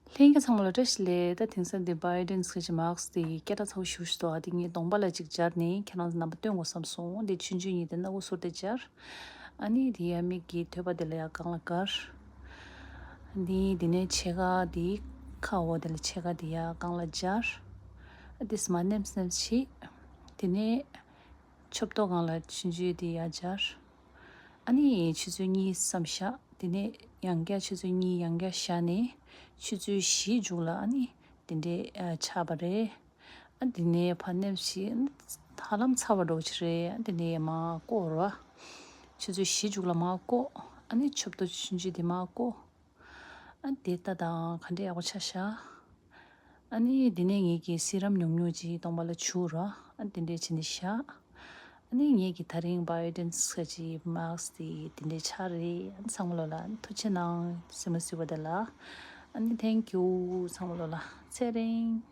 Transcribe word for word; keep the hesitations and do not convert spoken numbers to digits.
ལྷན་རྒྱས་ཚང་མ་ལ་བཀྲ་ཤིས་བདེ་ལེགས། ད་དེང་སང་འདི་བྷའི་ཌན་སི་གི་མཱསི་དེ་སྐད་གྲགས་ཚ་པོ་ཞེ་པོ་ཞིག་འདུག་ཨ་དེ་ངས་གདོང་པ་ལ་གཅིག་སྦྱར་ནས་ཁྱེད་རང་ཚོ་རྣམ་པ་སྟོན་དགོས་བསམ་སོང་། དེ་ཆུང་ཆུང་གཉིས་དེ་སྣ་ཁུག་ཟུར་དེ་སྦྱར། ཨ་ནི་དེ་ཡ་མིག་གི་ཐོད་པ་དེ་ལ་ཡ་སྒང་ལ་དཀར། ཨ་ནི་དེ་ནས་ཕྱེད་ཀ་དེ་ཁ་འོག་དེ་ལ་ཕྱེད་ཀ་དེ་ཡ་སྒང་ལ་སྦྱར། ཨ་དེ་མར་མནེམ་མནེམ་བྱེད། དེ་ནས་ཕྱོགས་མདོག་སྒང་ལ་ཆུང་ཆུང་དེ་ཡ་སྦྱར། ཨ་ནི་ཆུ་ཚོད་གཉིས་ཙམ་བཞག་དེ་ནས་ཡང་བསྐྱར་ཆུ་ཚོད་གཉིས་ཡང་བསྐྱར་བཞག་ནས་ཆུ་ཚོད་བཞིའི་མཇུག་ལ་ཨ་ནི་དེ་འདྲའི་ཨ་ཆགས་པ་རེད། ཨ་དེ་ནས་ཕར་མནེམ་ཞིག་ཧ་ལམ་ཚར་བ་འདྲ་བོ་ཅིག་རེད། ཨ་དེ་ནས་མར་བཀོག་རོགས། ཆུ་ཚོད་བཞིའི་མཇུག་ལ་མར་བཀོག་ཨ་ནི་ཕྱོགས་མདོག་ཆུང་ཆུང་དེ་མར་བཀོག་ཨ་དེ་ལྟ་དང་ག་འདྲའི་ཡག་པོ་ཆགས་ཤག་ཨ་ནི་དེ་ནས་ངེད་ཀྱིས་སི་རམ་ཉུང་ཉུང་ཅིག་གདོང་པ་ལ་བྱུག་ར། ཨ་དེ་འདྲས་བྱས་ནས་བཞག་ཨ་ནི་ངེད་ཀྱི་ད་རིང་བྷའི་ཌན་སི་གི་མཱསི་དེ་དེ་འདྲས་ཆགས་རེད། ཨ་ནི་ཚང་མ་ལོ་ལ་ཐུགས་རྗེ་གནང་། གཟིགས་མོ་གཟིགས་པ་དེ་ལ། ཨ་ནི་ཐེང་ཀིའུ། ཚང་མ་ལོ་ལ་ཚེ་རིང་།